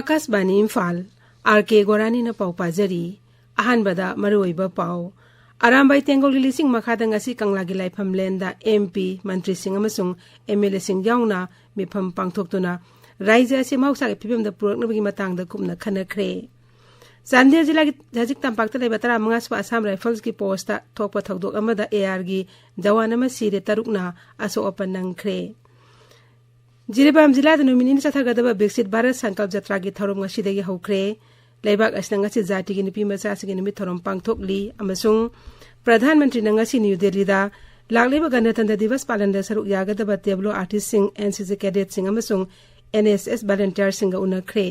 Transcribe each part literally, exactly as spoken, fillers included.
ꯑꯥꯀꯥꯁꯕꯥꯅꯤ Imphal, R ꯀꯦ ꯒꯣꯔꯥꯅꯤꯅ ꯄꯥꯎ ꯄꯥꯖꯔꯤ꯫ ꯑꯍꯥꯟꯕꯗ ꯃꯔꯨꯑꯣꯏꯕ ꯄꯥꯎ꯫ ꯑꯔꯥꯝꯕꯥꯏ ꯇꯦꯡꯒꯣꯜꯒꯤ ꯂꯤꯆꯤꯡ ꯃꯈꯥꯗ ꯉꯁꯤ ꯀꯪꯂꯥꯒꯤ ꯂꯥꯏꯐꯝ ꯂꯦꯟꯗ ꯑꯦꯝ ꯄꯤ, ꯃꯟꯇ꯭ꯔꯤꯁꯤꯡ ꯑꯃꯁꯨꯡ ꯑꯦꯝ ꯑꯦꯜ ꯑꯦꯁꯤꯡ ꯌꯥꯎꯅ ꯃꯤꯐꯝ ꯄꯥꯡꯊꯣꯛꯇꯨꯅ ꯔꯥꯏꯖ꯭ꯌ ꯑꯁꯤ ꯃꯍꯧꯁꯥꯒꯤ ꯐꯤꯕꯝꯗ ꯄꯨꯔꯛꯅꯕꯒꯤ ꯃꯇꯥꯡꯗ ꯀꯨꯞꯅ ꯈꯟꯅꯈ꯭ꯔꯦ꯫ ꯆꯥꯟꯗꯦꯜ ꯖꯤꯂꯥꯒꯤ ꯖꯥꯖꯤꯛ ꯇꯝꯄꯥꯛꯇ ꯂꯩꯕ ꯇꯔꯥꯃꯉꯥ ꯁꯨꯕ ꯑꯁꯥꯝ ꯔꯥꯏꯐꯜꯁꯀꯤ ꯄꯣꯁꯇ ꯊꯣꯛꯄ ꯊꯧꯗꯣꯛ ꯑꯃꯗ ꯑꯦ ꯑꯥꯔꯒꯤ ꯖꯋꯥꯟ ꯑꯃ ꯁꯤꯔꯦ, ꯇꯔꯨꯛꯅ ꯑꯁꯣꯛ ꯑꯄꯟ ꯅꯪꯈ꯭ꯔꯦ꯫ ꯖꯤꯔꯤꯕꯥꯝ ꯖꯤꯂꯥꯗ ꯅꯨꯃꯤꯠ ꯅꯤꯅꯤ ꯆꯠꯊꯒꯗꯕ ꯕꯤꯛꯁꯤꯠ ꯚꯥꯔꯠ ꯁꯪꯀꯜꯞ ꯖꯇ꯭ꯔꯥꯒꯤ ꯊꯧꯔꯝ ꯉꯁꯤꯗꯒꯤ ꯍꯧꯈ꯭ꯔꯦ꯫ ꯂꯩꯕꯥꯛ ꯑꯁꯤꯅ ꯉꯁꯤ ꯖꯥꯇꯤꯒꯤ ꯅꯨꯄꯤ ꯃꯆꯥꯁꯤꯡꯒꯤ ꯅꯨꯃꯤꯠ ꯊꯧꯔꯝ ꯄꯥꯡꯊꯣꯛꯂꯤ ꯑꯃꯁꯨꯡ ꯄ꯭ꯔꯙꯥꯟ ꯃꯟꯇ꯭ꯔꯤꯅ ꯉꯁꯤ ꯅ꯭ꯌꯨ ꯗꯦꯜꯂꯤꯗ ꯂꯥꯛꯂꯤꯕ ꯒꯅꯇꯟꯇ꯭ꯔ ꯗꯤꯕꯁ ꯄꯥꯂꯟꯗ ꯁꯔꯨꯛ ꯌꯥꯒꯗꯕ ꯇꯦꯕ꯭ꯂꯣ ꯑꯥꯔꯇꯤꯁꯁꯤꯡ, ꯑꯦꯟ ꯁꯤ ꯁꯤ ꯀꯦꯗꯦꯠꯁꯤꯡ ꯑꯃꯁꯨꯡ ꯑꯦꯟ ꯑꯦꯁ ꯑꯦꯁ ꯚꯂꯟꯇꯤꯌꯔꯁꯤꯡꯒ ꯎꯅꯈ꯭ꯔꯦ꯫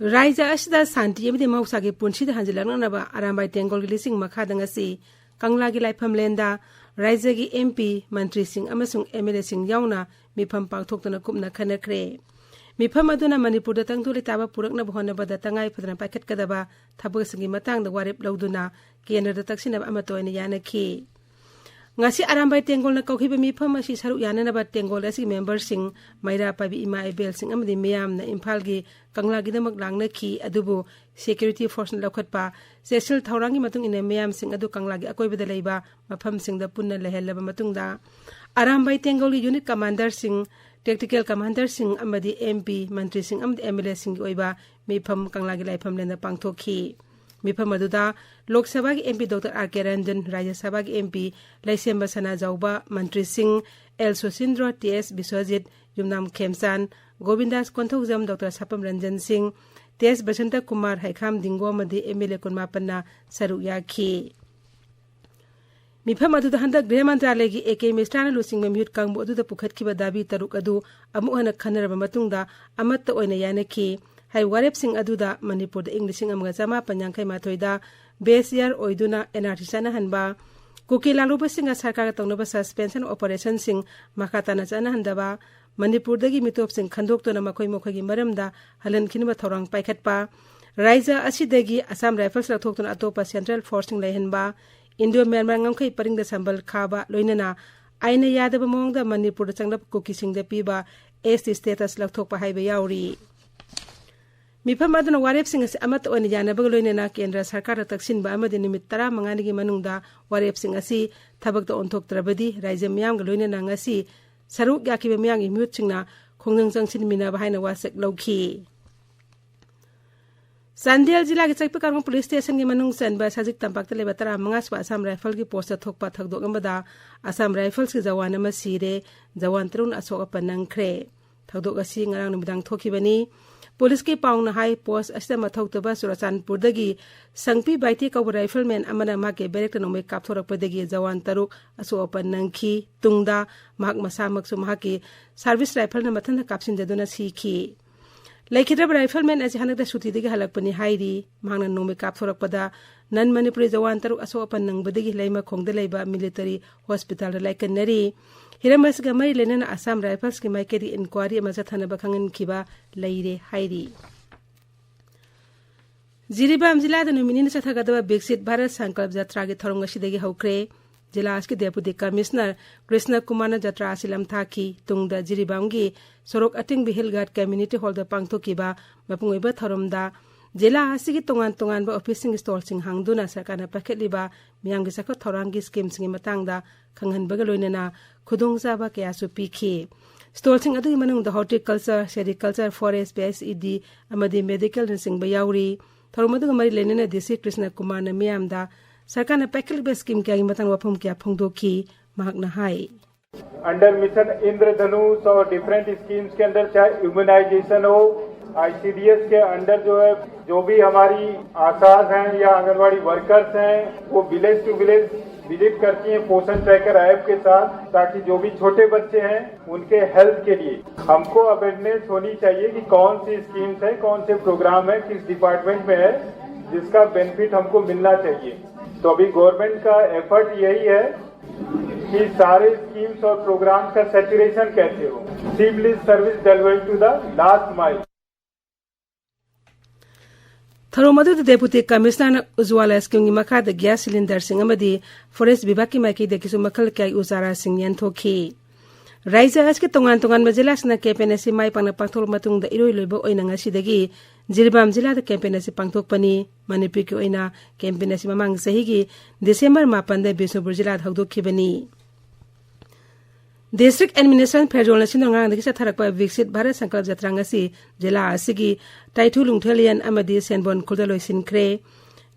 ꯔꯥꯏꯖ꯭ꯌ ꯑꯁꯤꯗ ꯁꯥꯟꯇꯤ ꯑꯃꯗꯤ ꯃꯍꯧꯁꯥꯒꯤ ꯄꯨꯟꯁꯤꯗ ꯍꯟꯖꯤꯜꯂꯛꯅꯅꯕ ꯑꯔꯥꯝꯕꯥꯏ ꯇꯦꯡꯒꯣꯜꯒꯤ ꯂꯤꯆꯤꯡ ꯃꯈꯥꯗ ꯉꯁꯤ ꯀꯪꯂꯥꯒꯤ ꯂꯥꯏꯐꯝ ꯂꯦꯟꯗ ꯔꯥꯏꯖ꯭ꯌꯒꯤ ꯑꯦꯝ ꯄꯤ, ꯃꯟꯇ꯭ꯔꯤꯁꯤꯡ ꯑꯃꯁꯨꯡ ꯑꯦꯝ ꯑꯦꯜ ꯑꯦꯁꯤꯡ ꯌꯥꯎꯅ ꯃꯤꯐꯝ ꯄꯥꯡꯊꯣꯛꯇꯨꯅ ꯀꯨꯞꯅ ꯈꯟꯅꯈ꯭ꯔꯦ꯫ ꯃꯤꯐꯝ ꯑꯗꯨꯅ ꯃꯅꯤꯄꯨꯔꯗ ꯇꯪꯗꯨ ꯂꯩꯇꯥꯕ ꯄꯨꯔꯛꯅꯕ ꯍꯣꯠꯅꯕꯗ ꯇꯉꯥꯏ ꯐꯗꯅ ꯄꯥꯏꯈꯠꯀꯗꯕ ꯊꯕꯛꯁꯤꯡꯒꯤ ꯃꯇꯥꯡꯗ ꯋꯥꯔꯦꯞ ꯂꯧꯗꯨꯅ ꯀꯦꯟꯗ꯭ꯔꯗ ꯇꯛꯁꯤꯟꯅꯕ ꯑꯃꯠꯇ ꯑꯣꯏꯅ ꯌꯥꯅꯈꯤ꯫ ꯉꯁꯤ ꯑꯔꯥꯝꯕꯥꯏ ꯇꯦꯡꯒꯣꯜꯅ ꯀꯧꯈꯤꯕ ꯃꯤꯐꯝ ꯑꯁꯤ ꯁꯔꯨꯛ ꯌꯥꯅꯅꯕ ꯇꯦꯡꯒꯣꯜ ꯑꯁꯤꯒꯤ ꯃꯦꯝꯕꯔꯁꯤꯡ, ꯃꯩꯔꯥ ꯄꯥꯏꯕꯤ ꯏꯃꯥ ꯏꯕꯦꯜꯁꯤꯡ ꯑꯃꯗꯤ ꯃꯤꯌꯥꯝꯅ ꯏꯝꯐꯥꯜꯒꯤ ꯀꯪꯂꯥꯒꯤꯗꯃꯛ ꯂꯥꯡꯅꯈꯤ꯫ ꯑꯗꯨꯕꯨ ꯁꯦꯀ꯭ꯌꯨꯔꯤꯇꯤ ꯐꯣꯔꯁꯅ ꯂꯧꯈꯠꯄ ꯆꯦꯛꯁꯤꯜ ꯊꯧꯔꯥꯡꯒꯤ ꯃꯇꯨꯡ ꯏꯟꯅ ꯃꯤꯌꯥꯝꯁꯤꯡ ꯑꯗꯨ ꯀꯪꯂꯥꯒꯤ ꯑꯀꯣꯏꯕꯗ ꯂꯩꯕ ꯃꯐꯝꯁꯤꯡꯗ ꯄꯨꯟꯅ ꯂꯩꯍꯜꯂꯕ ꯃꯇꯨꯡꯗ ꯑꯔꯥꯝꯕꯥꯏ ꯇꯦꯡꯒꯣꯜꯒꯤ ꯌꯨꯅꯤꯠ ꯀꯃꯥꯟꯗꯔꯁꯤꯡ, ꯇꯦꯛꯇꯤꯀꯦꯜ ꯀꯃꯥꯟꯗꯔꯁꯤꯡ ꯑꯃꯗꯤ ꯑꯦꯝ ꯄꯤ, ꯃꯟꯇ꯭ꯔꯤꯁꯤꯡ ꯑꯃꯗꯤ ꯑꯦꯝ ꯑꯦꯜ ꯑꯦꯁꯤꯡꯒꯤ ꯑꯣꯏꯕ ꯃꯤꯐꯝ ꯀꯪꯂꯥꯒꯤ ꯂꯥꯏꯐꯝ ꯂꯦꯟꯗ ꯄꯥꯡꯊꯣꯛꯈꯤ꯫ ꯃꯤꯐꯝ ꯑꯗꯨꯗ ꯂꯣꯛ ꯁꯚꯥꯒꯤ ꯑꯦꯝ ꯄꯤ ꯗꯣꯛꯇꯔ ꯑꯥꯔ ꯀꯦ ꯔꯟꯖꯟ, ꯔꯥꯖ꯭ꯌ ꯁꯚꯥꯒꯤ ꯑꯦꯝ ꯄꯤ ꯂꯩꯁꯦꯝꯕ ꯁꯅꯥꯖꯥꯎꯕ, ꯃꯟꯇ꯭ꯔꯤꯁꯤꯡ ꯑꯦꯜ ꯁꯨꯁꯤꯟꯗ꯭ꯔꯣ, ꯇꯤ ꯑꯦꯁ ꯕꯤꯁ꯭ꯋꯖꯤꯠ, ꯌꯨꯝꯅꯥꯝ ꯈꯦꯝꯆꯥꯟ, ꯒꯣꯕꯤꯟꯗꯥꯁ ꯀꯣꯟꯊꯧꯖꯝ, ꯗꯣꯛꯇꯔ ꯁꯥꯄꯝ ꯔꯟꯖꯟ ꯁꯤꯡ, ꯇꯤ ꯑꯦꯁ ꯕꯁꯟꯇ ꯀꯨꯃꯥꯔ, ꯍꯩꯈꯥꯝ ꯗꯤꯡꯒꯣ ꯑꯃꯗꯤ ꯑꯦꯝ ꯑꯦꯜ ꯑꯦ ꯀꯨꯟꯃꯥꯄꯟꯅ ꯁꯔꯨꯛ ꯌꯥꯈꯤ꯫ ꯃꯤꯐꯝ ꯑꯗꯨꯗ ꯍꯟꯗꯛ ꯒ꯭ꯔꯤꯍ ꯃꯟꯇ꯭ꯔꯥꯂꯌꯒꯤ ꯑꯦ ꯀꯦ ꯃꯤꯁ꯭ꯔꯥꯅ ꯂꯨꯆꯤꯡꯕ ꯃꯤꯍꯨꯠ ꯀꯥꯡꯕꯨ ꯑꯗꯨꯗ ꯄꯨꯈꯠꯈꯤꯕ ꯗꯥꯕꯤ ꯇꯔꯨꯛ ꯑꯗꯨ ꯑꯃꯨꯛ ꯍꯟꯅ ꯈꯟꯅꯔꯕ ꯃꯇꯨꯡꯗ ꯑꯃꯠꯇ ꯑꯣꯏꯅ ꯌꯥꯅꯈꯤ꯫ ꯍꯥꯏꯔꯤꯕ ꯋꯥꯔꯦꯞꯁꯤꯡ ꯑꯗꯨꯗ ꯃꯅꯤꯄꯨꯔꯗ ꯏꯪ ꯂꯤꯁꯤꯡ ꯑꯃꯒ ꯆꯃꯥꯄꯟ ꯌꯥꯡꯈꯩ ꯃꯥꯊꯣꯏꯗ ꯕꯦꯁ ꯏꯌꯥꯔ ꯑꯣꯏꯗꯨꯅ ꯑꯦꯟ ꯑꯥꯔ ꯁꯤ ꯆꯠꯅꯍꯟꯕ, ꯀꯨꯀꯤ ꯂꯥꯂꯨꯕꯁꯤꯡꯒ ꯁꯔꯀꯥꯔꯒ ꯇꯧꯅꯕ ꯁꯁꯄꯦꯟꯁꯟ ꯑꯣꯄꯔꯦꯁꯟꯁꯤꯡ ꯃꯈꯥ ꯇꯥꯅ ꯆꯠꯅꯍꯟꯗꯕ, ꯃꯅꯤꯄꯨꯔꯗꯒꯤ ꯃꯤꯇꯣꯞꯁꯤꯡ ꯈꯟꯗꯣꯛꯇꯨꯅ ꯃꯈꯣꯏ ꯃꯈꯣꯏꯒꯤ ꯃꯔꯝꯗ ꯍꯜꯍꯟꯈꯤꯅꯕ ꯊꯧꯔꯥꯡ ꯄꯥꯏꯈꯠꯄ, ꯔꯥꯏꯖ꯭ꯌ ꯑꯁꯤꯗꯒꯤ ꯑꯁꯥꯝ ꯔꯥꯏꯐꯜꯁ ꯂꯧꯊꯣꯛꯇꯨꯅ ꯑꯇꯣꯞꯄ ꯁꯦꯟꯇ꯭ꯔꯦꯜ ꯐꯣꯔꯁꯁꯤꯡ ꯂꯩꯍꯟꯕ, ꯏꯟꯗꯤꯌꯣ ꯃ꯭ꯌꯥꯟꯃꯥꯔ ꯉꯝꯈꯩ ꯄꯔꯤꯡꯗ ꯁꯝꯕꯜ ꯈꯥꯕ, ꯂꯣꯏꯅꯅ ꯑꯥꯏꯟꯅ ꯌꯥꯗꯕ ꯃꯑꯣꯡꯗ ꯃꯅꯤꯄꯨꯔꯗ ꯆꯪꯂꯛꯄ ꯀꯨꯀꯤꯁꯤꯡꯗ ꯄꯤꯕ ꯑꯦꯁ ꯇꯤ ꯁ꯭ꯇꯦꯇꯁ ꯂꯧꯊꯣꯛꯄ ꯍꯥꯏꯕ ꯌꯥꯎꯔꯤ꯫ ꯃꯤꯐꯝ ꯑꯗꯨꯅ ꯋꯥꯔꯦꯞꯁꯤꯡ ꯑꯁꯤ ꯑꯃꯠꯇ ꯑꯣꯏꯅ ꯌꯥꯅꯕꯒ ꯂꯣꯏꯅꯅ ꯀꯦꯟꯗ꯭ꯔ ꯁꯔꯀꯥꯔꯗ ꯇꯛꯁꯤꯟꯕ ꯑꯃꯗꯤ ꯅꯨꯃꯤꯠ ꯇꯔꯥꯃꯉꯥꯅꯤꯒꯤ ꯃꯅꯨꯡꯗ ꯋꯥꯔꯦꯞꯁꯤꯡ ꯑꯁꯤ ꯊꯕꯛꯇ ꯑꯣꯟꯊꯣꯛꯇ꯭ꯔꯕꯗꯤ ꯔꯥꯏꯖ꯭ꯌ ꯃꯤꯌꯥꯝꯒ ꯂꯣꯏꯅꯅ ꯉꯁꯤ ꯁꯔꯨꯛ ꯌꯥꯈꯤꯕ ꯃꯤꯌꯥꯝꯒꯤ ꯃꯤꯍꯨꯠꯁꯤꯡꯅ ꯈꯣꯡꯖꯪ ꯆꯪꯁꯤꯟꯃꯤꯟꯅꯕ ꯍꯥꯏꯅ ꯋꯥꯁꯛ ꯂꯧꯈꯤ꯫ ꯆꯥꯟꯗꯦꯜ ꯖꯤꯂꯥꯒꯤ ꯆꯛꯄꯤ ꯀꯥꯔꯣꯡ ꯄꯨꯂꯤꯁ ꯁ꯭ꯇꯦꯁꯟꯒꯤ ꯃꯅꯨꯡ ꯆꯟꯕ ꯁꯖꯤꯛ ꯇꯝꯄꯥꯛꯇ ꯂꯩꯕ ꯇꯔꯥꯃꯉꯥ ꯁꯨꯕ ꯑꯁꯥꯝ ꯔꯥꯏꯐꯜꯒꯤ ꯄꯣꯁꯇ ꯊꯣꯛꯄ ꯊꯧꯗꯣꯛ ꯑꯃꯗ ꯑꯁꯥꯝ ꯔꯥꯏꯐꯜꯁꯀꯤ ꯖꯋꯥꯟ ꯑꯃ ꯁꯤꯔꯦ, ꯖꯋꯥꯟ ꯇꯔꯨꯛꯅ ꯑꯁꯣꯛ ꯑꯄꯟ ꯅꯪꯈ꯭ꯔꯦ꯫ ꯊꯧꯗꯣꯛ ꯑꯁꯤ ꯉꯔꯥꯡ ꯅꯨꯃꯤꯗꯥꯡ ꯊꯣꯛꯈꯤꯕꯅꯤ꯫ ꯄꯨꯂꯤꯁꯀꯤ ꯄꯥꯎꯅ ꯍꯥꯏ, ꯄꯣꯁ ꯑꯁꯤꯗ ꯃꯊꯧ ꯇꯧꯕ ꯆꯨꯔꯆꯥꯟꯄꯨꯔꯗꯒꯤ ꯁꯪꯄꯤ ꯕꯥꯏꯇꯤ ꯀꯧꯕ ꯔꯥꯏꯐꯜꯃꯦꯟ ꯑꯃꯅ ꯃꯍꯥꯛꯀꯤ ꯕꯦꯔꯦꯛꯇ ꯅꯣꯡꯃꯩ ꯀꯥꯞꯊꯣꯔꯛꯄꯗꯒꯤ ꯖꯋꯥꯟ ꯇꯔꯨꯛ ꯑꯁꯣꯛ ꯑꯄꯟ ꯅꯪꯈꯤ꯫ ꯇꯨꯡꯗ ꯃꯍꯥꯛ ꯃꯁꯥꯃꯛꯁꯨ ꯃꯍꯥꯛꯀꯤ ꯁꯥꯔꯚꯤꯁ ꯔꯥꯏꯐꯜꯅ ꯃꯊꯟꯇ ꯀꯥꯞꯁꯤꯟꯖꯗꯨꯅ ꯁꯤꯈꯤ꯫ ꯂꯩꯈꯤꯗ꯭ꯔꯕ ꯔꯥꯏꯐꯜꯃꯦꯟ ꯑꯁꯤ ꯍꯟꯗꯛꯇ ꯁꯨꯇꯤꯗꯒꯤ ꯍꯜꯂꯛꯄꯅꯤ ꯍꯥꯏꯔꯤ꯫ ꯃꯍꯥꯛꯅ ꯅꯣꯡꯃꯩ ꯀꯥꯞꯊꯣꯔꯛꯄꯗ ꯅꯟ ꯃꯅꯤꯄꯨꯔꯤ ꯖꯋꯥꯟ ꯇꯔꯨꯛ ꯑꯁꯣꯛ ꯑꯄꯟ ꯅꯪꯕꯗꯒꯤ ꯂꯩꯃꯈꯣꯡꯗ ꯂꯩꯕ ꯃꯤꯂꯤꯇꯔꯤ ꯍꯣꯁꯄꯤꯇꯥꯜꯗ ꯂꯥꯏꯀꯠꯅꯔꯤ꯫ ꯍꯤꯔꯝ ꯑꯁꯤꯒ ꯃꯔꯤ ꯂꯩꯅꯅ ꯑꯁꯥꯝ ꯔꯥꯏꯐꯜꯁꯀꯤ ꯃꯥꯏꯀꯩꯗꯒꯤ ꯏꯟꯀ꯭ꯋꯥꯔꯤ ꯑꯃ ꯆꯠꯊꯅꯕ ꯈꯪꯍꯟꯈꯤꯕ ꯂꯩꯔꯦ ꯍꯥꯏꯔꯤ꯫ ꯖꯤꯔꯤꯕꯥꯝ ꯖꯤꯂꯥꯗ ꯅꯨꯃꯤꯠ ꯅꯤꯅꯤ ꯆꯠꯊꯒꯗꯕ ꯕꯤꯛꯁꯤꯠ ꯚꯥꯔꯠ ꯁꯪꯀꯜꯞ ꯖꯇ꯭ꯔꯥꯒꯤ ꯊꯧꯔꯝ ꯉꯁꯤꯗꯒꯤ ꯍꯧꯈ꯭ꯔꯦ꯫ ꯖꯤꯂꯥ ꯑꯁꯤꯒꯤ ꯗꯦꯄꯨꯇꯤ ꯀꯃꯤꯁꯅꯔ ꯀ꯭ꯔꯤꯁꯅ ꯀꯨꯃꯥꯔꯅ ꯖꯇ꯭ꯔꯥ ꯑꯁꯤ ꯂꯝꯊꯥꯈꯤ꯫ ꯇꯨꯡꯗ ꯖꯤꯔꯤꯕꯥꯝꯒꯤ ꯁꯣꯔꯣꯛ ꯑꯇꯤꯡꯕ ꯍꯤꯜ ꯒꯥꯔꯗ ꯀꯝꯃ꯭ꯌꯨꯅꯤꯇꯤ ꯍꯣꯜꯗ ꯄꯥꯡꯊꯣꯛꯈꯤꯕ ꯃꯄꯨꯡ ꯑꯣꯏꯕ ꯊꯧꯔꯝꯗ ꯖꯤꯂꯥ ꯑꯁꯤꯒꯤ ꯇꯣꯉꯥꯟ ꯇꯣꯉꯥꯟꯕ ꯑꯣꯐꯤꯁꯁꯤꯡꯒꯤ ꯁ꯭ꯇꯣꯜꯁꯤꯡ ꯍꯥꯡꯗꯨꯅ ꯁꯔꯀꯥꯔꯅ ꯄꯥꯏꯈꯠꯂꯤꯕ ꯃꯤꯌꯥꯝꯒꯤ ꯆꯥꯎꯈꯠ ꯊꯧꯔꯥꯡꯒꯤ ꯁ꯭ꯀꯤꯝꯁꯤꯡꯒꯤ ꯃꯇꯥꯡꯗ ꯈꯪꯍꯟꯕꯒ ꯂꯣꯏꯅꯅ ꯈꯨꯗꯣꯡꯆꯥꯕ ꯀꯌꯥꯁꯨ ꯄꯤꯈꯤ꯫ ꯁ꯭ꯇꯣꯜꯁꯤꯡ ꯑꯗꯨꯒꯤ ꯃꯅꯨꯡꯗ horticulture, sericulture, forest, P H E D ꯑꯃꯗꯤ ꯃꯦꯗꯤꯀꯦꯜꯅꯆꯤꯡꯕ ꯌꯥꯎꯔꯤ꯫ ꯊꯧꯔꯝ ꯑꯗꯨꯒ ꯃꯔꯤ ꯂꯩꯅꯅ ꯗꯤ ꯁꯤ ꯀ꯭ꯔꯤꯁꯅ ꯀꯨꯃꯥꯔꯅ ꯃꯤꯌꯥꯝꯗ ꯁꯔꯀꯥꯔꯅ ꯄꯥꯏꯈꯠꯂꯤꯕ ꯁ꯭ꯀꯤꯝ ꯀꯌꯥꯒꯤ ꯃꯇꯥꯡꯗ ꯋꯥꯐꯝ ꯀꯌꯥ ꯐꯣꯡꯗꯣꯛꯈꯤ꯫ ꯃꯍꯥꯛꯅ ꯍꯥꯏ, Under Mission Indradhanush और डिफरेंट स्कीम्स के अंदर, चाहे इम्यूनाइजेशन हो, आईसीडीएस के अंडर जो है, जो भी हमारी आशाज हैं या आंगनवाड़ी वर्कर्स हैं, वो विलेज टू विलेज विजिट करती हैं पोषण ट्रैकर ऐप के साथ, ताकि जो भी छोटे बच्चे हैं उनके हेल्थ के लिए हमको अवेयरनेस होनी चाहिए कि कौन सी स्कीम्स है, कौन से प्रोग्राम है, किस डिपार्टमेंट में है, जिसका बेनिफिट हमको मिलना चाहिए। तो अभी गवर्नमेंट का एफर्ट यही है कि सारे स्कीम्स और प्रोग्राम्स का सैचुरेशन कैसे हो, seamless service delivery to the last mile. ꯊꯧꯔꯝ ꯑꯗꯨꯗ ꯗꯦꯄꯨꯇꯤ ꯀꯃꯤꯁꯅꯔꯅ ꯎꯖ꯭ꯋꯥꯂꯥ ꯁ꯭ꯀꯤꯝꯒꯤ ꯃꯈꯥꯗ ꯒ꯭ꯌꯥꯁ ꯁꯤꯂꯤꯟꯗꯔꯁꯤꯡ ꯑꯃꯗꯤ ꯐꯣꯔꯦꯁ ꯕꯤꯚꯥꯒꯀꯤ ꯃꯥꯏꯀꯩꯗꯒꯤꯁꯨ ꯃꯈꯜ ꯀꯌꯥꯒꯤ ꯎ ꯆꯥꯔꯥꯁꯤꯡ ꯌꯦꯟꯊꯣꯛꯈꯤ꯫ ꯔꯥꯏꯖ꯭ꯌ ꯑꯁꯤꯒꯤ ꯇꯣꯉꯥꯟ ꯇꯣꯉꯥꯟꯕ ꯖꯤꯂꯥꯁꯤꯡꯅ ꯀꯦꯝꯄꯦꯟ ꯑꯁꯤ ꯃꯥꯏ ꯄꯥꯛꯅ ꯄꯥꯡꯊꯣꯛꯂꯕ ꯃꯇꯨꯡꯗ ꯏꯔꯣꯏ ꯂꯣꯏꯕ ꯑꯣꯏꯅ ꯉꯁꯤꯗꯒꯤ ꯖꯤꯔꯤꯕꯥꯝ ꯖꯤꯂꯥꯗ ꯀꯦꯝꯄꯦꯟ ꯑꯁꯤ ꯄꯥꯡꯊꯣꯛꯄꯅꯤ꯫ ꯃꯅꯤꯄꯨꯔꯒꯤ ꯑꯣꯏꯅ ꯀꯦꯝꯄꯦꯟ ꯑꯁꯤ ꯃꯃꯥꯡ ꯆꯍꯤꯒꯤ ꯗꯤꯁꯦꯝꯕꯔ ꯃꯥꯄꯟꯗ ꯕꯤꯁꯅꯨꯄꯨꯔ ꯖꯤꯂꯥꯗ ꯍꯧꯗꯣꯛꯈꯤꯕꯅꯤ꯫ ꯗꯤꯁꯇ꯭ꯔꯤꯛ ꯑꯦꯗꯃꯤꯅꯤꯁꯇ꯭ꯔꯦꯁꯟ ꯐꯦꯔꯖꯣꯜꯅ ꯁꯤꯟꯗꯨꯅ ꯉꯔꯥꯡꯗꯒꯤ ꯆꯠꯊꯔꯛꯄ ꯕꯤꯛꯁꯤꯠ ꯚꯥꯔꯠ ꯁꯪꯀꯜꯞ ꯖꯇ꯭ꯔꯥ ꯉꯁꯤ ꯖꯤꯂꯥ ꯑꯁꯤꯒꯤ ꯇꯥꯏꯊꯨ ꯂꯨꯡꯊꯦꯂꯤꯌꯟ ꯑꯃꯗꯤ ꯁꯦꯟꯕꯣꯟ ꯈꯨꯜꯗ ꯂꯣꯏꯁꯤꯟꯈ꯭ꯔꯦ꯫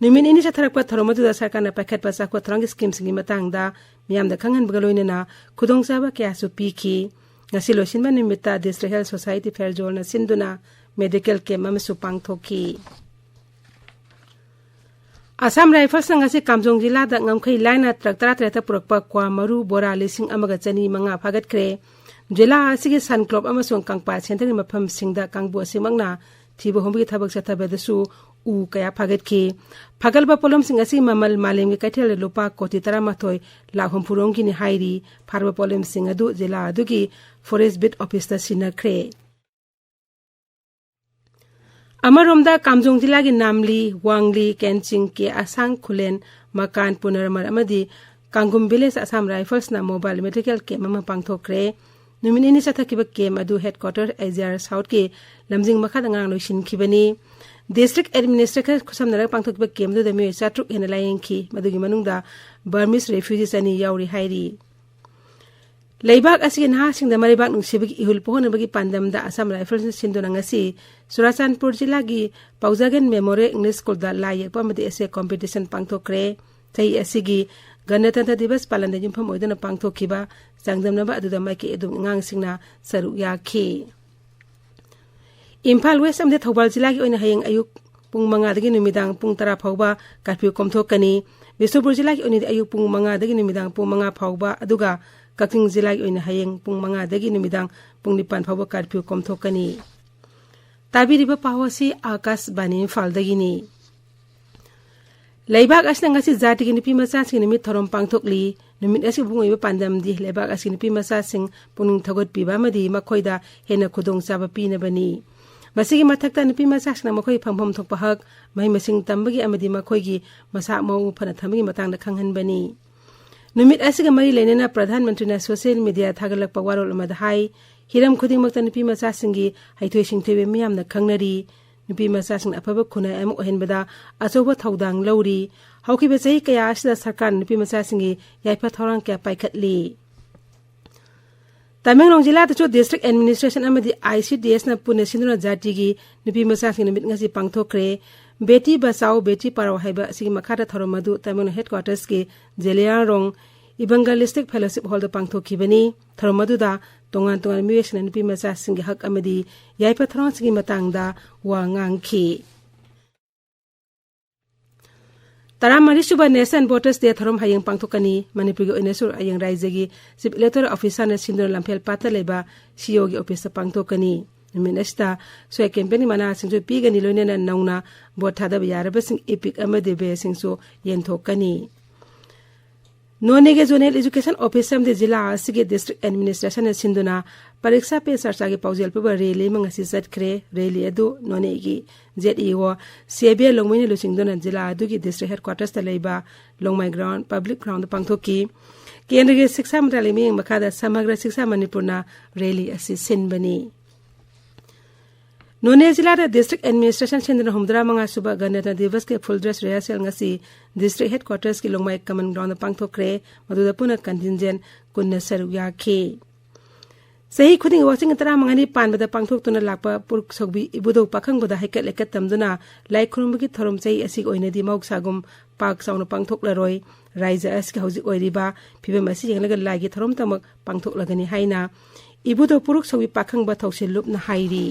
ꯅꯨꯃꯤꯠ ꯅꯤꯅꯤ ꯆꯠꯊꯔꯛꯄ ꯊꯧꯔꯝ ꯑꯗꯨꯗ ꯁꯔꯀꯥꯔꯅ ꯄꯥꯏꯈꯠꯄ ꯆꯥꯎꯈꯠ ꯊꯧꯔꯥꯡꯒꯤ ꯁ꯭ꯀꯤꯝꯁꯤꯡꯒꯤ ꯃꯇꯥꯡꯗ ꯃꯤꯌꯥꯝꯗ ꯈꯪꯍꯟꯕꯒ ꯂꯣꯏꯅꯅ ꯈꯨꯗꯣꯡꯆꯥꯕ ꯀꯌꯥꯁꯨ ꯄꯤꯈꯤ꯫ ꯉꯁꯤ ꯂꯣꯏꯁꯤꯟꯕ ꯅꯨꯃꯤꯠꯇ ꯗꯤꯁꯇ꯭ꯔꯤꯛ ꯍꯦꯜꯊ ꯁꯣꯁꯥꯏꯇꯤ ꯐꯦꯔꯖꯣꯜꯅ ꯁꯤꯟꯗꯨꯅ ꯃꯦꯗꯤꯀꯦꯜ ꯀꯦꯝꯞ ꯑꯃꯁꯨ ꯄꯥꯡꯊꯣꯛꯈꯤ꯫ ꯑꯁꯥꯝ ꯔꯥꯏꯐꯜꯁꯅ ꯉꯁꯤ ꯀꯥꯝꯖꯣꯡ ꯖꯤꯂꯥꯗ ꯉꯝꯈꯩ ꯂꯥꯏꯅ ꯇ꯭ꯔꯛ ꯇꯔꯥꯇꯔꯦꯠꯇ ꯄꯨꯔꯛꯄ ꯀ꯭ꯋꯥ ꯃꯔꯨ ꯕꯣꯔꯥ ꯂꯤꯁꯤꯡ ꯑꯃꯒ ꯆꯅꯤ ꯃꯉꯥ ꯐꯥꯒꯠꯈ꯭ꯔꯦ꯫ ꯖꯤꯂꯥ ꯑꯁꯤꯒꯤ ꯁꯟꯀ꯭ꯂꯣꯞ ꯑꯃꯁꯨꯡ ꯀꯪꯄꯥ ꯁꯦꯟꯇꯔꯒꯤ ꯃꯐꯝꯁꯤꯡꯗ ꯀꯥꯡꯕꯨ ꯑꯁꯤꯃꯛꯅ ꯊꯤꯕ ꯍꯨꯝꯕꯒꯤ ꯊꯕꯛ ꯆꯠꯊꯕꯗꯁꯨ ꯎ ꯀꯌꯥ ꯐꯥꯒꯠꯈꯤ꯫ ꯐꯥꯒꯠꯂꯕ ꯄꯣꯠꯂꯝꯁꯤꯡ ꯑꯁꯤ ꯃꯃꯜ ꯃꯥꯂꯦꯝꯒꯤ ꯀꯩꯊꯦꯜꯗ ꯂꯨꯄꯥ ꯀꯣꯇꯤ ꯇꯔꯥꯃꯥꯊꯣꯏ ꯂꯥꯈ ꯍꯨꯝꯐꯨꯔꯣꯝꯒꯤꯅꯤ ꯍꯥꯏꯔꯤ꯫ ꯐꯥꯔꯕ ꯄꯣꯠꯂꯝꯁꯤꯡ ꯑꯗꯨ ꯖꯤꯂꯥ ꯑꯗꯨꯒꯤ ꯐꯣꯔꯦꯁ ꯕꯤꯠ ꯑꯣꯐꯤꯁꯇ ꯁꯤꯟꯅꯈ꯭ꯔꯦ꯫ ꯑꯃꯔꯣꯝꯗ ꯀꯥꯝꯖꯣꯡ ꯖꯤꯂꯥꯒꯤ ꯅꯥꯝꯂꯤ, ꯋꯥꯡꯂꯤ, ꯀꯦꯟꯆꯤꯡ, ꯀꯦ ꯑꯁꯥꯡ, ꯈꯨꯂꯦꯟ, ꯃꯀꯥꯟ, ꯄꯨꯅꯔꯃꯜ ꯑꯃꯗꯤ ꯀꯥꯡꯒꯨꯝ ꯚꯤꯂꯦꯖ ꯑꯁꯥꯝ ꯔꯥꯏꯐꯜꯁꯅ ꯃꯣꯕꯥꯏꯜ ꯃꯦꯗꯤꯀꯦꯜ ꯀꯦꯝꯞ ꯑꯃ ꯄꯥꯡꯊꯣꯛꯈ꯭ꯔꯦ꯫ ꯅꯨꯃꯤꯠ ꯅꯤꯅꯤ ꯆꯠꯊꯈꯤꯕ ꯀꯦꯝꯞ ꯑꯗꯨ ꯍꯦꯗꯀ꯭ꯋꯥꯇꯔ ꯑꯦꯖꯤꯌꯥꯔ ꯁꯥꯎꯠꯀꯤ ꯂꯝꯖꯤꯡ ꯃꯈꯥꯗ ꯉꯔꯥꯡ ꯂꯣꯏꯁꯤꯟꯈꯤꯕꯅꯤ꯫ ꯗꯤꯁꯇ꯭ꯔꯤꯛ ꯑꯦꯗꯃꯤꯅꯤꯁꯇ꯭ꯔꯦꯁꯟ ꯈꯨꯠꯁꯝꯅꯔꯒ ꯄꯥꯡꯊꯣꯛꯈꯤꯕ ꯀꯦꯝꯞ ꯑꯗꯨꯗ ꯃꯤꯑꯣꯏ ꯆꯥꯇ꯭ꯔꯨꯛ ꯍꯦꯟꯅ ꯂꯥꯌꯦꯡꯈꯤ꯫ ꯃꯗꯨꯒꯤ ꯃꯅꯨꯡꯗ ꯕꯔꯃꯤꯁ ꯔꯦꯐ꯭ꯌꯨꯖꯤ ꯆꯅꯤ ꯌꯥꯎꯔꯤ ꯍꯥꯏꯔꯤ꯫ ꯂꯩꯕꯥꯛ ꯑꯁꯤꯒꯤ ꯅꯍꯥꯁꯤꯡꯗ ꯃꯔꯩꯕꯥꯛ ꯅꯨꯡꯁꯤꯕꯒꯤ ꯏꯍꯨꯜ ꯄꯣꯛꯍꯟꯅꯕꯒꯤ ꯄꯥꯟꯗꯝꯗ ꯑꯁꯥꯝ ꯔꯥꯏꯐꯜꯁꯅ ꯁꯤꯟꯗꯨꯅ ꯉꯁꯤ ꯆꯨꯔꯥꯆꯥꯟꯄꯨꯔ ꯖꯤꯂꯥꯒꯤ ꯄꯥꯎꯖꯥꯒꯦꯟ ꯃꯦꯃꯣꯔꯤꯌꯦꯜ ꯏꯪꯂꯤꯁ ꯁ꯭ꯀꯨꯜꯗ ꯂꯥꯏ ꯌꯦꯛꯄ ꯑꯃꯗꯤ ꯑꯦꯁꯦ ꯀꯣꯝꯄꯤꯇꯤꯁꯟ ꯄꯥꯡꯊꯣꯛꯈ꯭ꯔꯦ꯫ ꯆꯍꯤ ꯑꯁꯤꯒꯤ ꯒꯅꯇꯟꯇ꯭ꯔ ꯗꯤꯕꯁ ꯄꯥꯂꯟꯗ ꯌꯨꯝꯐꯝ ꯑꯣꯏꯗꯨꯅ ꯄꯥꯡꯊꯣꯛꯈꯤꯕ ꯆꯥꯡꯗꯝꯅꯕ ꯑꯗꯨꯗ ꯃꯥꯏꯀꯩ ꯑꯗꯨꯝ ꯑꯉꯥꯡꯁꯤꯡꯅ ꯁꯔꯨꯛ ꯌꯥꯈꯤ꯫ ꯏꯝꯐꯥꯜ ꯋꯦꯁ ꯑꯃꯗꯤ ꯊꯧꯕꯥꯜ ꯖꯤꯂꯥꯒꯤ ꯑꯣꯏꯅ ꯍꯌꯦꯡ ꯑꯌꯨꯛ ꯄꯨꯡ ꯃꯉꯥꯗꯒꯤ ꯅꯨꯃꯤꯗꯥꯡ ꯄꯨꯡ ꯇꯔꯥ ꯐꯥꯎꯕ ꯀꯥꯔꯐ꯭ꯌꯨ ꯀꯣꯝꯊꯣꯛꯀꯅꯤ꯫ ꯕꯤꯁꯅꯨꯄꯨꯔ ꯖꯤꯂꯥꯒꯤ ꯑꯣꯏꯅꯗꯤ ꯑꯌꯨꯛ ꯄꯨꯡ ꯃꯉꯥꯗꯒꯤ ꯅꯨꯃꯤꯗꯥꯡ ꯄꯨꯡ ꯃꯉꯥ ꯐꯥꯎꯕ, ꯑꯗꯨꯒ ꯀꯛꯆꯤꯡ ꯖꯤꯂꯥꯒꯤ ꯑꯣꯏꯅ ꯍꯌꯦꯡ ꯄꯨꯡ ꯃꯉꯥꯗꯒꯤ ꯅꯨꯃꯤꯗꯥꯡ ꯄꯨꯡ ꯅꯤꯄꯥꯟ ꯐꯥꯎꯕ ꯀꯥꯔꯐ꯭ꯌꯨ ꯀꯣꯝꯊꯣꯛꯀꯅꯤ꯫ ꯇꯥꯕꯤꯔꯤꯕ ꯄꯥꯎ ꯑꯁꯤ ꯑꯥꯀꯥꯁꯕꯥꯅꯤ ꯏꯝꯐꯥꯜꯗꯒꯤꯅꯤ꯫ ꯂꯩꯕꯥꯛ ꯑꯁꯤꯅ ꯉꯁꯤ ꯖꯥꯇꯤꯒꯤ ꯅꯨꯄꯤ ꯃꯆꯥꯁꯤꯡꯒꯤ ꯅꯨꯃꯤꯠ ꯊꯧꯔꯝ ꯄꯥꯡꯊꯣꯛꯂꯤ꯫ ꯅꯨꯃꯤꯠ ꯑꯁꯤꯒꯤ ꯃꯄꯨꯡ ꯑꯣꯏꯕ ꯄꯥꯟꯗꯝꯗꯤ ꯂꯩꯕꯥꯛ ꯑꯁꯤꯒꯤ ꯅꯨꯄꯤ ꯃꯆꯥꯁꯤꯡ ꯄꯨꯛꯅꯤꯡ ꯊꯧꯒꯠꯄꯤꯕ ꯑꯃꯗꯤ ꯃꯈꯣꯏꯗ ꯍꯦꯟꯅ ꯈꯨꯗꯣꯡꯆꯥꯕ ꯄꯤꯅꯕꯅꯤ꯫ ꯃꯁꯤꯒꯤ ꯃꯊꯛꯇ ꯅꯨꯄꯤ ꯃꯆꯥꯁꯤꯡꯅ ꯃꯈꯣꯏꯒꯤ ꯐꯪꯐꯝ ꯊꯣꯛꯄ ꯍꯛ, ꯃꯍꯩ ꯃꯁꯤꯡ ꯇꯝꯕꯒꯤ ꯑꯃꯗꯤ ꯃꯈꯣꯏꯒꯤ ꯃꯁꯥ ꯃꯎ ꯐꯅ ꯊꯝꯕꯒꯤ ꯃꯇꯥꯡꯗ ꯈꯪꯍꯟꯕꯅꯤ꯫ ꯅꯨꯃꯤꯠ ꯑꯁꯤꯒ ꯃꯔꯤ ꯂꯩꯅꯅ ꯄ꯭ꯔꯙꯥꯟ ꯃꯟꯇ꯭ꯔꯤꯅ ꯁꯣꯁꯤꯌꯦꯜ ꯃꯤꯗꯤꯌꯥ ꯊꯥꯒꯠꯂꯛꯄ ꯋꯥꯔꯣꯜ ꯑꯃꯗ ꯍꯥꯏ, ꯍꯤꯔꯝ ꯈꯨꯗꯤꯡꯃꯛꯇ ꯅꯨꯄꯤ ꯃꯆꯥꯁꯤꯡꯒꯤ ꯍꯩꯊꯣꯏ ꯁꯤꯡꯊꯣꯏꯕ ꯃꯤꯌꯥꯝꯅ ꯈꯪꯅꯔꯤ꯫ ꯅꯨꯄꯤ ꯃꯆꯥꯁꯤꯡꯅ ꯑꯐꯕ ꯈꯨꯟꯅꯥꯏ ꯑꯃ ꯑꯣꯏꯍꯟꯕꯗ ꯑꯆꯧꯕ ꯊꯧꯗꯥꯡ ꯂꯧꯔꯤ꯫ ꯍꯧꯈꯤꯕ ꯆꯍꯤ ꯀꯌꯥ ꯑꯁꯤꯗ ꯁꯔꯀꯥꯔꯅ ꯅꯨꯄꯤ ꯃꯆꯥꯁꯤꯡꯒꯤ ꯌꯥꯏꯐ ꯊꯧꯔꯥꯡ ꯀꯌꯥ ꯄꯥꯏꯈꯠꯂꯤ꯫ ꯇꯃꯦꯡꯂꯣꯡ ꯖꯤꯂꯥꯗꯁꯨ ꯗꯤꯁꯇ꯭ꯔꯤꯛ ꯑꯦꯗꯃꯤꯅꯤꯁꯇ꯭ꯔꯦꯁꯟ ꯑꯃꯗꯤ ꯑꯥꯏ ꯁꯤ ꯗꯤ ꯑꯦꯁꯅ ꯄꯨꯟꯅ ꯁꯤꯟꯗꯨꯅ ꯖꯥꯇꯤꯒꯤ ꯅꯨꯄꯤ ꯃꯆꯥꯁꯤꯡꯒꯤ ꯅꯨꯃꯤꯠ ꯉꯁꯤ ꯄꯥꯡꯊꯣꯛꯈ꯭ꯔꯦ꯫ ꯕꯦꯇꯤ ꯕꯆꯥꯎ ꯕꯦꯇꯤ ꯄꯔꯥꯎ ꯍꯥꯏꯕ ꯑꯁꯤꯒꯤ ꯃꯈꯥꯗ ꯊꯧꯔꯝ ꯑꯗꯨ ꯇꯃꯦꯡꯂꯣꯡ ꯍꯦꯗꯀ꯭ꯋꯥꯇꯔꯁꯀꯤ ꯖꯦꯂꯤꯌꯥꯡꯔꯣꯡ ꯏꯚꯥꯟꯖꯦꯂꯤꯁꯇꯤꯛ ꯐꯦꯂꯣꯁꯤꯞ ꯍꯣꯜꯗ ꯄꯥꯡꯊꯣꯛꯈꯤꯕꯅꯤ꯫ ꯊꯧꯔꯝ ꯑꯗꯨꯗ ꯇꯣꯉꯥꯟ ꯇꯣꯉꯥꯟꯕ ꯃꯤꯑꯣꯏꯁꯤꯡꯅ ꯅꯨꯄꯤ ꯃꯆꯥꯁꯤꯡꯒꯤ ꯍꯛ ꯑꯃꯗꯤ ꯌꯥꯏꯐ ꯊꯧꯔꯥꯡꯁꯤꯡꯒꯤ ꯃꯇꯥꯡꯗ ꯋꯥ ꯉꯥꯡꯈꯤ꯫ ꯇꯔꯥꯃꯔꯤꯁꯨꯕ ꯅꯦꯁꯅꯦꯜ ꯚꯣꯇꯔꯁ ꯗꯦ ꯊꯧꯔꯝ ꯍꯌꯦꯡ ꯄꯥꯡꯊꯣꯛꯀꯅꯤ꯫ ꯃꯅꯤꯄꯨꯔꯒꯤ ꯑꯣꯏꯅꯁꯨ ꯍꯌꯦꯡ ꯔꯥꯏꯖ꯭ꯌꯒꯤ ꯆꯤꯐ ꯏꯂꯦꯛꯇꯣꯔꯦꯜ ꯑꯣꯐꯤꯁꯥꯔꯅ ꯁꯤꯟꯗꯨꯅ ꯂꯝꯐꯦꯜ ꯄꯥꯠꯇ ꯂꯩꯕ ꯁꯤ ꯏ ꯑꯣꯒꯤ ꯑꯣꯐꯤꯁꯇ ꯄꯥꯡꯊꯣꯛꯀꯅꯤ꯫ ꯅꯨꯃꯤꯠ ꯑꯁꯤꯗ ꯁꯣꯏ ꯀꯦꯝꯄꯦꯟꯒꯤ ꯃꯅꯥꯁꯤꯡꯁꯨ ꯄꯤꯒꯅꯤ, ꯂꯣꯏꯅꯅ ꯅꯧꯅ ꯚꯣꯠ ꯊꯥꯗꯕ ꯌꯥꯔꯕꯁꯤꯡ ꯏꯄꯤꯛ ꯑꯃꯗꯤ ꯕꯦꯁꯤꯡꯁꯨ ꯌꯦꯟꯊꯣꯛꯀꯅꯤ꯫ ꯅꯣꯅꯦꯒꯤ ꯖꯣꯅꯦꯜ ꯑꯦꯖꯨꯀꯦꯁꯟ ꯑꯣꯐꯤꯁ ꯑꯃꯗꯤ ꯖꯤꯂꯥ ꯑꯁꯤꯒꯤ ꯗꯤꯁꯇ꯭ꯔꯤꯛ ꯑꯦꯗꯃꯤꯅꯤꯁꯇ꯭ꯔꯦꯁꯟꯅ ꯁꯤꯟꯗꯨꯅ ꯄꯔꯤꯈ꯭ꯌꯥ ꯄꯦ ꯆꯔꯆꯥꯒꯤ ꯄꯥꯎꯖꯦꯜ ꯄꯤꯕ ꯔꯦꯂꯤ ꯑꯃ ꯉꯁꯤ ꯆꯠꯈ꯭ꯔꯦ꯫ ꯔꯦꯂꯤ ꯑꯗꯨ ꯅꯣꯅꯦꯒꯤ ꯖꯦꯠ ꯏ ꯑꯣ ꯁꯤ ꯑꯦ ꯕꯤ ꯑꯦꯜ ꯂꯣꯡꯃꯩꯅ ꯂꯨꯆꯤꯡꯗꯨꯅ ꯖꯤꯂꯥ ꯑꯗꯨꯒꯤ ꯗꯤꯁꯇ꯭ꯔꯤꯛ ꯍꯦꯗꯀ꯭ꯋꯥꯇꯔꯁꯇ ꯂꯩꯕ ꯂꯣꯡꯃꯩ ꯒ꯭ꯔꯥꯎꯟ ꯄꯕ꯭ꯂꯤꯛ ꯒ꯭ꯔꯥꯎꯟꯗ ꯄꯥꯡꯊꯣꯛꯈꯤ꯫ ꯀꯦꯟꯗ꯭ꯔꯒꯤ ꯁꯤꯛꯁꯥ ꯃꯟꯇ꯭ꯔꯥꯂꯌꯒꯤ ꯃꯤꯠꯌꯦꯡ ꯃꯈꯥꯗ ꯁꯃꯒ꯭ꯔ ꯁꯤꯛꯁꯥ ꯃꯅꯤꯄꯨꯔꯅ ꯔꯦꯂꯤ ꯑꯁꯤ ꯁꯤꯟꯕꯅꯤ꯫ ꯅꯣꯅꯦ ꯖꯤꯂꯥꯗ ꯗꯤꯁꯇ꯭ꯔꯤꯛ ꯑꯦꯗꯃꯤꯅꯤꯁꯇ꯭ꯔꯦꯁꯟ ꯁꯤꯟꯗꯨꯅ ꯍꯨꯝꯐꯨꯇꯔꯥ ꯃꯉꯥ ꯁꯨꯕ ꯒꯅꯇꯟꯇ꯭ꯔ ꯗꯤꯕꯁꯀꯤ ꯐꯨꯜ ꯗ꯭ꯔꯦꯁ ꯔꯤꯍꯔꯁꯦꯜ ꯉꯁꯤ ꯗꯤꯁꯇ꯭ꯔꯤꯛ ꯍꯦꯗꯀ꯭ꯋꯥꯇꯔꯁꯀꯤ ꯂꯣꯡꯃꯥꯏ ꯀꯃꯟ ꯒ꯭ꯔꯥꯎꯟꯗ ꯄꯥꯡꯊꯣꯛꯈ꯭ꯔꯦ꯫ ꯃꯗꯨꯗ ꯄꯨꯟꯅ ꯀꯟꯇꯤꯟꯖꯦꯟ ꯀꯨꯟꯅ ꯁꯔꯨꯛ ꯌꯥꯈꯤ꯫ ꯆꯍꯤ ꯈꯨꯗꯤꯡꯒꯤ ꯋꯥꯆꯤꯡ ꯇꯔꯥꯃꯉꯥꯅꯤ ꯄꯥꯟꯕꯗ ꯄꯥꯡꯊꯣꯛꯇꯨꯅ ꯂꯥꯛꯄ ꯄꯨꯔꯨꯛ ꯁꯧꯕꯤ ꯏꯕꯨꯙꯧ ꯄꯥꯈꯪꯕꯗ ꯍꯩꯀꯠ ꯂꯩꯀꯠ ꯇꯝꯗꯨꯅ ꯂꯥꯏ ꯈꯨꯔꯨꯝꯕꯒꯤ ꯊꯧꯔꯝ ꯆꯍꯤ ꯑꯁꯤꯒꯤ ꯑꯣꯏꯅꯗꯤ ꯃꯍꯧꯁꯥꯒꯨꯝ ꯄꯥꯛ ꯆꯥꯎꯅ ꯄꯥꯡꯊꯣꯛꯂꯔꯣꯏ꯫ ꯔꯥꯏꯖ꯭ꯌ ꯑꯁꯤꯒꯤ ꯍꯧꯖꯤꯛ ꯑꯣꯏꯔꯤꯕ ꯐꯤꯕꯝ ꯑꯁꯤ ꯌꯦꯡꯂꯒ ꯂꯥꯏꯒꯤ ꯊꯧꯔꯝꯇꯃꯛ ꯄꯥꯡꯊꯣꯛꯂꯒꯅꯤ ꯍꯥꯏꯅ ꯏꯕꯨꯙꯧ ꯄꯨꯔꯨꯛ ꯁꯧꯕꯤ ꯄꯥꯈꯪꯕ ꯊꯧꯁꯤꯜ ꯂꯨꯞꯅ ꯍꯥꯏꯔꯤ꯫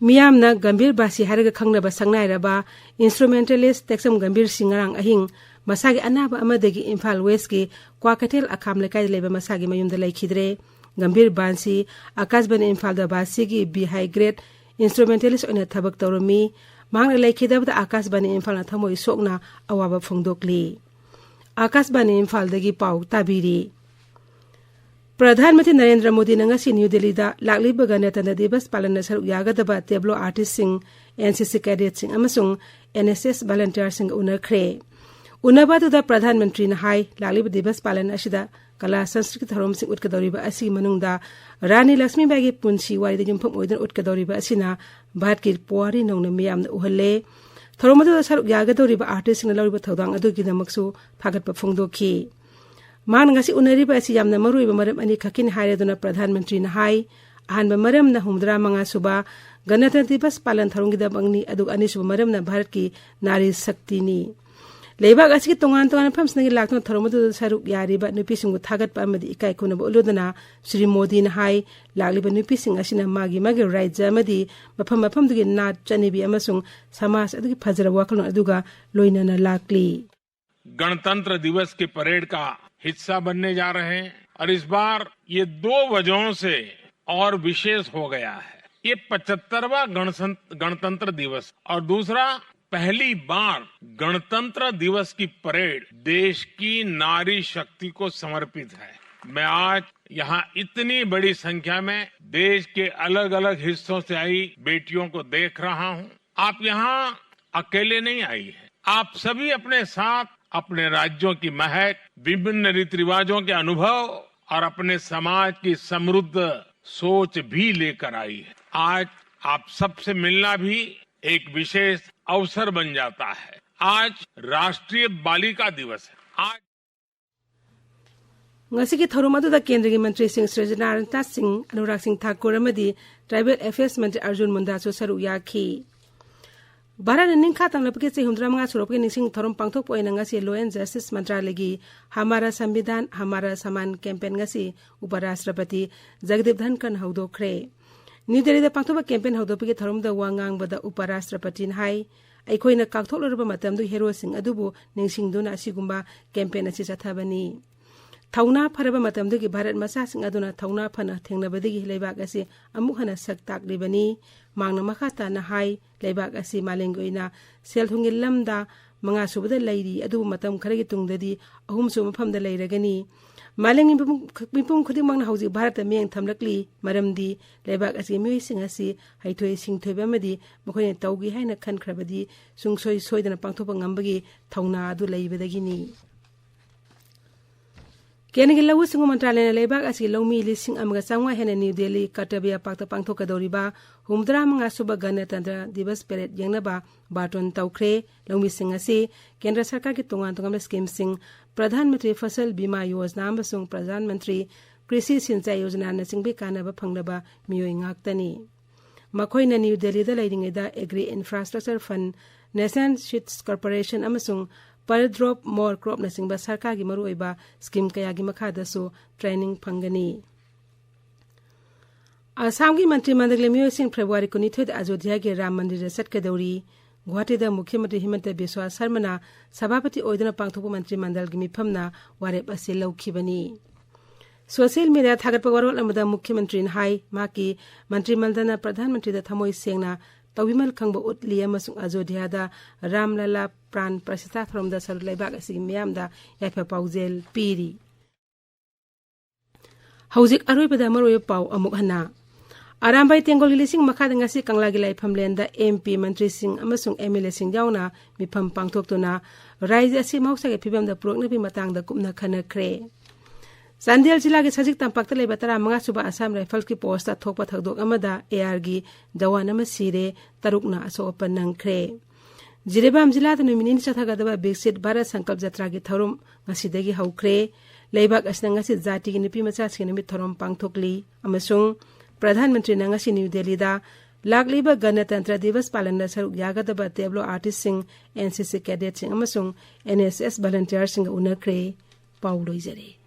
ꯃꯤꯌꯥꯝꯅ ꯒꯝꯚꯤꯔ ꯕꯥꯁꯤ ꯍꯥꯏꯔꯒ ꯈꯪꯅꯕ ꯁꯛꯅꯥꯏꯔꯕ instrumentalist ꯇꯦꯛꯆꯝ ꯒꯝꯚꯤꯔ ꯁꯤꯡ ꯉꯔꯥꯡ ꯑꯍꯤꯡ ꯃꯁꯥꯒꯤ ꯑꯅꯥꯕ ꯑꯃꯗꯒꯤ ꯏꯝꯐꯥꯜ ꯋꯦꯁꯀꯤ ꯀ꯭ꯋꯥꯀꯩꯊꯦꯜ ꯑꯈꯥꯝ ꯂꯩꯀꯥꯏꯗ ꯂꯩꯕ ꯃꯁꯥꯒꯤ ꯃꯌꯨꯝꯗ ꯂꯩꯈꯤꯗ꯭ꯔꯦ꯫ ꯒꯝꯚꯤꯔ ꯕꯥꯟꯁꯤ ꯑꯀꯥꯁꯕꯥꯅꯤ ꯏꯝꯐꯥꯜꯗ ꯕꯥꯁꯤꯒꯤ ꯕꯤ ꯍꯥꯏ ꯒ꯭ꯔꯦꯗ instrumentalist ꯑꯣꯏꯅ ꯊꯕꯛ ꯇꯧꯔꯝꯃꯤ꯫ ꯃꯍꯥꯛꯅ ꯂꯩꯈꯤꯗꯕꯗ ꯑꯀꯥꯁꯕꯥꯅꯤ ꯏꯝꯐꯥꯜꯅ ꯊꯃꯣꯏ ꯁꯣꯛꯅ ꯑꯋꯥꯕ ꯐꯣꯡꯗꯣꯛꯂꯤ꯫ ꯑꯥꯀꯥꯁꯕꯥꯅꯤ ꯏꯝꯐꯥꯜꯗꯒꯤ ꯄꯥꯎ ꯇꯥꯕꯤꯔꯤ꯫ ꯄ꯭ꯔꯙꯥꯟ ꯃꯟꯇ꯭ꯔꯤ ꯅꯔꯦꯟꯗ꯭ꯔ ꯃꯣꯗꯤꯅ ꯉꯁꯤ ꯅ꯭ꯌꯨ ꯗꯦꯜꯂꯤꯗ ꯂꯥꯛꯂꯤꯕ ꯒꯅꯇꯟꯇ꯭ꯔ ꯗꯤꯕꯁ ꯄꯥꯂꯟꯗ ꯁꯔꯨꯛ ꯌꯥꯒꯗꯕ ꯇꯦꯕ꯭ꯂꯣ ꯑꯥꯔꯇꯤꯁꯁꯤꯡ, ꯑꯦꯟ ꯁꯤ ꯁꯤ ꯀꯦꯗꯦꯠꯁꯤꯡ ꯑꯃꯁꯨꯡ ꯑꯦꯟ ꯑꯦꯁ ꯑꯦꯁ ꯚꯂꯟꯇꯤꯌꯔꯁꯤꯡꯒ ꯎꯅꯈ꯭ꯔꯦ꯫ ꯎꯅꯕ ꯑꯗꯨꯗ ꯄ꯭ꯔꯙꯥꯟ ꯃꯟꯇ꯭ꯔꯤꯅ ꯍꯥꯏ, ꯂꯥꯛꯂꯤꯕ ꯗꯤꯕꯁ ꯄꯥꯂꯟ ꯑꯁꯤꯗ ꯀꯂꯥ ꯁꯪꯁꯀ꯭ꯔꯤꯇꯤ ꯊꯧꯔꯝꯁꯤꯡ ꯎꯠꯀꯗꯧꯔꯤꯕ ꯑꯁꯤꯒꯤ ꯃꯅꯨꯡꯗ ꯔꯥꯅꯤ ꯂꯛꯁꯃꯤꯕꯥꯏꯒꯤ ꯄꯨꯟꯁꯤ ꯋꯥꯔꯤꯗ ꯌꯨꯝꯐꯝ ꯑꯣꯏꯗꯨꯅ ꯎꯠꯀꯗꯧꯔꯤꯕ ꯑꯁꯤꯅ ꯚꯥꯔꯠꯀꯤ ꯄꯨꯋꯥꯔꯤ ꯅꯧꯅ ꯃꯤꯌꯥꯝꯗ ꯎꯍꯜꯂꯦ꯫ ꯊꯧꯔꯝ ꯑꯗꯨꯗ ꯁꯔꯨꯛ ꯌꯥꯒꯗꯧꯔꯤꯕ ꯑꯥꯔꯇꯤꯁꯁꯤꯡꯅ ꯂꯧꯔꯤꯕ ꯊꯧꯗꯥꯡ ꯑꯗꯨꯒꯤꯗꯃꯛꯁꯨ ꯊꯥꯒꯠꯄ ꯐꯣꯡꯗꯣꯛꯈꯤ꯫ ꯃꯍꯥꯛꯅ ꯉꯁꯤ ꯎꯅꯔꯤꯕ ꯑꯁꯤ ꯌꯥꯝꯅ ꯃꯔꯨꯑꯣꯏꯕ ꯃꯔꯝ ꯑꯅꯤꯈꯛꯀꯤꯅꯤ ꯍꯥꯏꯔꯦ ꯑꯗꯨꯅ ꯄ꯭ꯔꯙꯥꯟ ꯃꯟꯇ꯭ꯔꯤꯅ ꯍꯥꯏ, ꯑꯍꯥꯟꯕ ꯃꯔꯝꯅ ꯍꯨꯝꯐꯨꯇꯔꯥ ꯃꯉꯥ ꯁꯨꯕ ꯒꯅꯇꯟꯇ꯭ꯔ ꯗꯤꯕꯁ ꯄꯥꯂꯟ ꯊꯧꯔꯝꯒꯤꯗꯃꯛꯅꯤ, ꯑꯗꯨꯒ ꯑꯅꯤꯁꯨꯕ ꯃꯔꯝꯅ ꯚꯥꯔꯠꯀꯤ ꯅꯥꯔꯤ ꯁꯛꯇꯤꯅꯤ꯫ ꯂꯩꯕꯥꯛ ꯑꯁꯤꯒꯤ ꯇꯣꯉꯥꯟ ꯇꯣꯉꯥꯟꯕ ꯃꯐꯝꯁꯤꯡꯗꯒꯤ ꯂꯥꯛꯇꯨꯅ ꯊꯧꯔꯝ ꯑꯗꯨꯗ ꯁꯔꯨꯛ ꯌꯥꯔꯤꯕ ꯅꯨꯄꯤꯁꯤꯡꯕꯨ ꯊꯥꯒꯠꯄ ꯑꯃꯗꯤ ꯏꯀꯥꯏ ꯈꯨꯝꯅꯕ ꯎꯠꯂꯨꯗꯨꯅ ꯁ꯭ꯔꯤ ꯃꯣꯗꯤꯅ ꯍꯥꯏ, ꯂꯥꯛꯂꯤꯕ ꯅꯨꯄꯤꯁꯤꯡ ꯑꯁꯤꯅ ꯃꯥꯒꯤ ꯃꯥꯒꯤ ꯔꯥꯖ꯭ꯌ ꯑꯃꯗꯤ ꯃꯐꯝ ꯃꯐꯝꯗꯨꯒꯤ ꯅꯥꯠ ꯆꯠꯅꯕꯤ ꯑꯃꯁꯨꯡ ꯁꯃꯥꯖ ꯑꯗꯨꯒꯤ ꯐꯖꯔꯕ ꯋꯥꯈꯜꯂꯣꯟ ꯑꯗꯨꯒ ꯂꯣꯏꯅꯅ ꯂꯥꯛꯂꯤ꯫ गणतंत्र दिवस की परेड का हिस्सा बनने जा रहे हैं और इस बार ये दो वजहों से और विशेष हो गया है। ये पचहत्तरवां गणसं-, गणतंत्र दिवस और दूसरा, पहली बार गणतंत्र दिवस की परेड देश की नारी शक्ति को समर्पित है। मैं आज यहाँ इतनी बड़ी संख्या में देश के अलग-अलग हिस्सों से आई बेटियों को देख रहा हूँ। आप यहाँ अकेले नहीं आई हैं। आप सभी अपने साथ अपने राज्यों की महक, विभिन्न रीति रिवाजों के अनुभव और अपने समाज की समृद्ध सोच भी लेकर आई है। आज आप सबसे मिलना भी एक विशेष अवसर बन जाता है। आज राष्ट्रीय बालिका दिवस है। आज ꯉꯁꯤꯒꯤ ꯊꯧꯔꯝ ꯑꯗꯨꯗ ꯀꯦꯟꯗ꯭ꯔꯒꯤ ꯃꯟꯇ꯭ꯔꯤꯁꯤꯡ ꯁ꯭ꯔꯤ ꯔꯥꯖꯅꯥꯊ ꯁꯤꯡ, ꯑꯅꯨꯔꯥꯒ ꯁꯤꯡ ꯊꯥꯀꯨꯔ ꯑꯃꯗꯤ ꯇ꯭ꯔꯥꯏꯕꯦꯜ ꯑꯦꯐꯤꯌꯔꯁ ꯃꯟꯇ꯭ꯔꯤ ꯑꯔꯖꯨꯟ ꯃꯨꯟꯗꯥꯁꯨ ꯁꯔꯨꯛ ꯌꯥꯈꯤ꯫ ꯚꯥꯔꯠꯅ ꯅꯤꯡꯈꯥ ꯇꯝꯂꯛꯄꯒꯤ ꯆꯍꯤ ꯍꯨꯝꯐꯨꯇꯔꯥ ꯃꯉꯥ ꯁꯨꯔꯛꯄꯒꯤ ꯅꯤꯡꯁꯤꯡ ꯊꯧꯔꯝ ꯄꯥꯡꯊꯣꯛꯄ ꯑꯣꯏꯅ ꯉꯁꯤ ꯂꯣ ꯑꯦꯟ ꯖꯁꯇꯤꯁ ꯃꯟꯇ꯭ꯔꯥꯂꯌꯒꯤ ꯍꯃꯥꯔꯥ ꯁꯝꯕꯤꯙꯥꯟ ꯍꯃꯥꯔꯥ ꯁꯃꯥꯟ ꯀꯦꯝꯄꯦꯟ ꯉꯁꯤ ꯎꯄ ꯔꯥꯁꯇ꯭ꯔꯄꯇꯤ ꯖꯒꯗꯤꯞ ꯙꯟꯀꯔꯅ ꯍꯧꯗꯣꯛꯈ꯭ꯔꯦ꯫ ꯅ꯭ꯌꯨ ꯗꯦꯜꯂꯤꯗ ꯄꯥꯡꯊꯣꯛꯄ ꯀꯦꯝꯄꯦꯟ ꯍꯧꯗꯣꯛꯄꯒꯤ ꯊꯧꯔꯝꯗ ꯋꯥ ꯉꯥꯡꯕꯗ ꯎꯄ ꯔꯥꯁꯇ꯭ꯔꯄꯇꯤꯅ ꯍꯥꯏ, ꯑꯩꯈꯣꯏꯅ ꯀꯥꯎꯊꯣꯛꯂꯨꯔꯕ ꯃꯇꯝꯗꯨꯒꯤ ꯍꯦꯔꯣꯁꯤꯡ ꯑꯗꯨꯕꯨ ꯅꯤꯡꯁꯤꯡꯗꯨꯅ ꯑꯁꯤꯒꯨꯝꯕ ꯀꯦꯝꯄꯦꯟ ꯑꯁꯤ ꯆꯠꯊꯕꯅꯤ꯫ ꯊꯧꯅꯥ ꯐꯔꯕ ꯃꯇꯝꯗꯨꯒꯤ ꯚꯥꯔꯠ ꯃꯆꯥꯁꯤꯡ ꯑꯗꯨꯅ ꯊꯧꯅꯥ ꯐꯅ ꯊꯦꯡꯅꯕꯗꯒꯤ ꯂꯩꯕꯥꯛ ꯑꯁꯤ ꯑꯃꯨꯛ ꯍꯟꯅ ꯁꯛ ꯇꯥꯛꯂꯤꯕꯅꯤ꯫ ꯃꯍꯥꯛꯅ ꯃꯈꯥ ꯇꯥꯅ ꯍꯥꯏ, ꯂꯩꯕꯥꯛ ꯑꯁꯤ ꯃꯥꯂꯦꯝꯒꯤ ꯑꯣꯏꯅ ꯁꯦꯜ ꯊꯨꯝꯒꯤ ꯂꯝꯗ ꯃꯉꯥ ꯁꯨꯕꯗ ꯂꯩꯔꯤ, ꯑꯗꯨꯕꯨ ꯃꯇꯝ ꯈꯔꯒꯤ ꯇꯨꯡꯗꯗꯤ ꯑꯍꯨꯝꯁꯨꯕ ꯃꯐꯝꯗ ꯂꯩꯔꯒꯅꯤ꯫ ꯃꯥꯂꯦꯝꯒꯤ ꯃꯤꯄꯨꯝ, ꯃꯤꯄꯨꯝ ꯈꯨꯗꯤꯡꯃꯛꯅ ꯍꯧꯖꯤꯛ ꯚꯥꯔꯠꯇ ꯃꯤꯠꯌꯦꯡ ꯊꯝꯂꯛꯂꯤ, ꯃꯔꯝꯗꯤ ꯂꯩꯕꯥꯛ ꯑꯁꯤꯒꯤ ꯃꯤꯑꯣꯏꯁꯤꯡ ꯑꯁꯤ ꯍꯩꯊꯣꯏ ꯁꯤꯡꯊꯣꯏꯕ ꯑꯃꯗꯤ ꯃꯈꯣꯏꯅ ꯇꯧꯒꯦ ꯍꯥꯏꯅ ꯈꯟꯈ꯭ꯔꯕꯗꯤ ꯁꯨꯡꯁꯣꯏ ꯁꯣꯏꯗꯅ ꯄꯥꯡꯊꯣꯛꯄ ꯉꯝꯕꯒꯤ ꯊꯧꯅꯥ ꯑꯗꯨ ꯂꯩꯕꯗꯒꯤꯅꯤ꯫ ꯀꯦꯟꯗ꯭ꯔꯒꯤ ꯂꯧꯎ ꯁꯤꯡꯎ ꯃꯟꯇ꯭ꯔꯥꯂꯌꯅ ꯂꯩꯕꯥꯛ ꯑꯁꯤꯒꯤ ꯂꯧꯃꯤ ꯂꯤꯁꯤꯡ ꯑꯃꯒ ꯆꯥꯝꯃꯉꯥ ꯍꯦꯟꯅ ꯅ꯭ꯌꯨ ꯗꯦꯜꯂꯤ ꯀꯔꯇꯕ꯭ꯌ ꯄꯥꯛꯇ ꯄꯥꯡꯊꯣꯛꯀꯗꯧꯔꯤꯕ ꯍꯨꯝꯐꯨꯇꯔꯥ ꯃꯉꯥ ꯁꯨꯕ ꯒꯅꯇꯟꯇ꯭ꯔ ꯗꯤꯕꯁ ꯄꯦꯔꯦꯗ ꯌꯦꯡꯅꯕ ꯕꯥꯔꯇꯣꯟ ꯇꯧꯈ꯭ꯔꯦ꯫ ꯂꯧꯃꯤꯁꯤꯡ ꯑꯁꯤ ꯀꯦꯟꯗ꯭ꯔ ꯁꯔꯀꯥꯔꯒꯤ ꯇꯣꯉꯥꯟ ꯇꯣꯉꯥꯟꯕ ꯁ꯭ꯀꯤꯝꯁꯤꯡ, ꯄ꯭ꯔꯙꯥꯟ ꯃꯟꯇ꯭ꯔꯤ ꯐꯁꯜ ꯕꯤꯃꯥ ꯌꯣꯖꯅꯥ ꯑꯃꯁꯨꯡ ꯄ꯭ꯔꯙꯥꯟ ꯃꯟꯇ꯭ꯔꯤ ꯀ꯭ꯔꯤꯁꯤ ꯁꯤꯟꯆꯥꯏ ꯌꯣꯖꯅꯥꯅꯆꯤꯡꯕꯒꯤ ꯀꯥꯟꯅꯕ ꯐꯪꯂꯕ ꯃꯤꯑꯣꯏ ꯉꯥꯛꯇꯅꯤ꯫ ꯃꯈꯣꯏꯅ ꯅ꯭ꯌꯨ ꯗꯦꯜꯂꯤꯗ ꯂꯩꯔꯤꯉꯩꯗ ꯑꯦꯒ꯭ꯔꯤ ꯏꯟꯐ꯭ꯔꯥꯁ꯭ꯇ꯭ꯔꯛꯆꯔ ꯐꯟ, ꯅꯦꯁꯅꯦꯜ ꯁꯤꯗꯁ ꯀꯣꯔꯄꯣꯔꯦꯁꯟ ꯑꯃꯁꯨꯡ ꯄꯔ ꯗ꯭ꯔꯣꯞ ꯃꯣꯔ ꯀ꯭ꯔꯣꯞꯅꯆꯤꯡꯕ ꯁꯔꯀꯥꯔꯒꯤ ꯃꯔꯨꯑꯣꯏꯕ ꯁ꯭ꯀꯤꯝ ꯀꯌꯥꯒꯤ ꯃꯈꯥꯗꯁꯨ ꯇ꯭ꯔꯦꯅꯤꯡ ꯐꯪꯒꯅꯤ꯫ ꯑꯁꯥꯝꯒꯤ ꯃꯟꯇ꯭ꯔꯤ ꯃꯟꯗꯜꯒꯤ ꯃꯤꯑꯣꯏꯁꯤꯡ ꯐꯦꯕ꯭ꯔꯨꯋꯥꯔꯤ ꯀꯨꯟꯅꯤꯊꯣꯏꯗ ꯑꯌꯣꯙ꯭ꯌꯥꯒꯤ ꯔꯥꯝ ꯃꯟꯗꯤꯔꯗ ꯆꯠꯀꯗꯧꯔꯤ꯫ ꯒꯨꯋꯥꯍꯥꯇꯤꯗ ꯃꯨꯈ꯭ꯌ ꯃꯟꯇ꯭ꯔꯤ ꯍꯤꯃꯟꯇ ꯕꯤꯁ꯭ꯋꯥ ꯁꯔꯃꯅ ꯁꯚꯥꯄꯇꯤ ꯑꯣꯏꯗꯨꯅ ꯄꯥꯡꯊꯣꯛꯄ ꯃꯟꯇ꯭ꯔꯤ ꯃꯟꯗꯜꯒꯤ ꯃꯤꯐꯝꯅ ꯋꯥꯔꯦꯞ ꯑꯁꯤ ꯂꯧꯈꯤꯕꯅꯤ꯫ ꯁꯣꯁꯤꯌꯦꯜ ꯃꯤꯗꯤꯌꯥ ꯊꯥꯒꯠꯄ ꯋꯥꯔꯣꯜ ꯑꯃꯗ ꯃꯨꯈ꯭ꯌ ꯃꯟꯇ꯭ꯔꯤꯅ ꯍꯥꯏ, ꯃꯍꯥꯛꯀꯤ ꯃꯟꯇ꯭ꯔꯤ ꯃꯟꯗꯜꯅ ꯄ꯭ꯔꯙꯥꯟ ꯃꯟꯇ꯭ꯔꯤꯗ ꯊꯃꯣꯏ ꯁꯦꯡꯅ ꯇꯧꯕꯤꯃꯜ ꯈꯪꯕ ꯎꯠꯂꯤ ꯑꯃꯁꯨꯡ ꯑꯌꯣꯙ꯭ꯌꯥꯗ ꯔꯥꯝ ꯂꯂꯥ ꯄ꯭ꯔꯥꯟ ꯄ꯭ꯔꯇꯤꯁꯊꯥ ꯊꯧꯔꯝꯗ ꯁꯔꯨꯛ ꯂꯩꯕꯥꯛ ꯑꯁꯤꯒꯤ ꯃꯤꯌꯥꯝꯗ ꯌꯥꯏꯐ ꯄꯥꯎꯖꯦꯜ ꯄꯤꯔꯤ꯫ ꯍꯧꯖꯤꯛ ꯑꯔꯣꯏꯕꯗ ꯃꯔꯨꯑꯣꯏꯕ ꯄꯥꯎ ꯑꯃꯨꯛ ꯍꯟꯅ꯫ ꯑꯔꯥꯝꯕꯥꯏ ꯇꯦꯡꯒꯣꯜꯒꯤ ꯂꯤꯁꯤꯡ ꯃꯈꯥꯗ ꯉꯁꯤ ꯀꯪꯂꯥꯒꯤ ꯂꯥꯏꯐꯝꯂꯦꯟꯗ ꯑꯦꯝ ꯄꯤ, ꯃꯟꯇ꯭ꯔꯤꯁꯤꯡ ꯑꯃꯁꯨꯡ ꯑꯦꯝ ꯑꯦꯜ ꯑꯦꯁꯤꯡ ꯌꯥꯎꯅ ꯃꯤꯐꯝ ꯄꯥꯡꯊꯣꯛꯇꯨꯅ ꯔꯥꯏꯖ꯭ꯌ ꯑꯁꯤ ꯃꯍꯧꯁꯥꯒꯤ ꯐꯤꯕꯝꯗ ꯄꯨꯔꯛꯅꯕꯒꯤ ꯃꯇꯥꯡꯗ ꯀꯨꯞꯅ ꯈꯟꯅꯈ꯭ꯔꯦ꯫ ꯆꯥꯟꯗꯦꯜ ꯖꯤꯂꯥꯒꯤ ꯁꯖꯤꯛ ꯇꯝꯄꯥꯛꯇ ꯂꯩꯕ ꯇꯔꯥꯃꯉꯥ ꯁꯨꯕ ꯑꯁꯥꯝ ꯔꯥꯏꯐꯜꯁꯀꯤ ꯄꯣꯁꯇ ꯊꯣꯛꯄ ꯊꯧꯗꯣꯛ ꯑꯃꯗ ꯑꯦ ꯑꯥꯔꯒꯤ ꯖꯋꯥꯟ ꯑꯃ ꯁꯤꯔꯦ, ꯇꯔꯨꯛꯅ ꯑꯁꯣꯛ ꯑꯄꯟ ꯅꯪꯈ꯭ꯔꯦ꯫ ꯖꯤꯔꯤꯕꯥꯝ ꯖꯤꯂꯥꯗ ꯅꯨꯃꯤꯠ ꯅꯤꯅꯤ ꯆꯠꯊꯒꯗꯕ ꯕꯤꯛꯁꯤꯠ ꯚꯥꯔꯠ ꯁꯪꯀꯜꯞ ꯖꯇ꯭ꯔꯥꯒꯤ ꯊꯧꯔꯝ ꯉꯁꯤꯗꯒꯤ ꯍꯧꯈ꯭ꯔꯦ꯫ ꯂꯩꯕꯥꯛ ꯑꯁꯤꯅ ꯉꯁꯤ ꯖꯥꯇꯤꯒꯤ ꯅꯨꯄꯤ ꯃꯆꯥꯁꯤꯡꯒꯤ ꯅꯨꯃꯤꯠ ꯊꯧꯔꯝ ꯄꯥꯡꯊꯣꯛꯂꯤ ꯑꯃꯁꯨꯡ ꯄ꯭ꯔꯙꯥꯟ ꯃꯟꯇ꯭ꯔꯤꯅ ꯉꯁꯤ ꯅ꯭ꯌꯨ ꯗꯦꯜꯂꯤꯗ ꯂꯥꯛꯂꯤꯕ ꯒꯅꯇꯟꯇ꯭ꯔ ꯗꯤꯕꯁ ꯄꯥꯂꯟꯗ ꯁꯔꯨꯛ ꯌꯥꯒꯗꯕ ꯇꯦꯕ꯭ꯂꯣ ꯑꯥꯔꯇꯤꯁꯁꯤꯡ, ꯑꯦꯟ ꯁꯤ ꯁꯤ ꯀꯦꯗꯦꯠꯁꯤꯡ ꯑꯃꯁꯨꯡ ꯑꯦꯟ ꯑꯦꯁ ꯑꯦꯁ ꯚꯂꯟꯇꯤꯌꯔꯁꯤꯡꯒ ꯎꯅꯈ꯭ꯔꯦ꯫ ꯄꯥꯎ ꯂꯣꯏꯖꯔꯦ꯫